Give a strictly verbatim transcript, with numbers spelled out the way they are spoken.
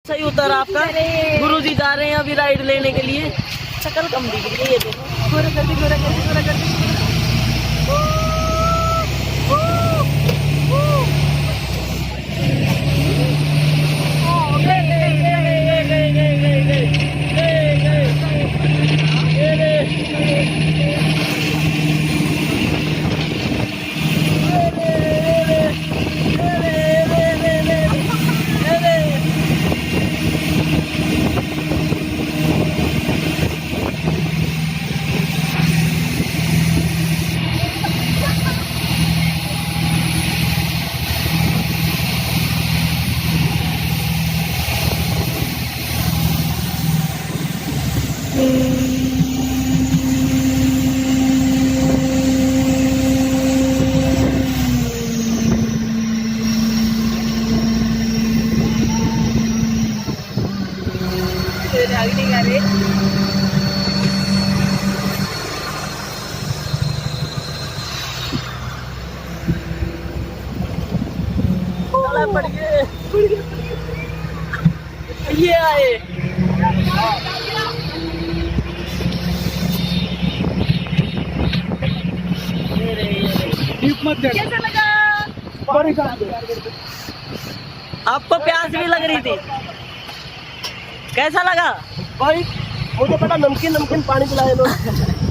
सही उतर आपका। अरे। गुरुजी जा रहे हैं अभी राइड लेने के लिए। शक्ल कम दिख रही है, ये देखो। गोरा कर दे, गोरा कर दे, गोरा कर दे। साला पड़ गए। ये आए। ये रे, ये रे। कैसा लगा? बड़ी बात है। आपको प्यास भी लग रही थी, कैसा लगा? भाई, मुझे बड़ा नमकीन नमकीन पानी पिलाए लोग।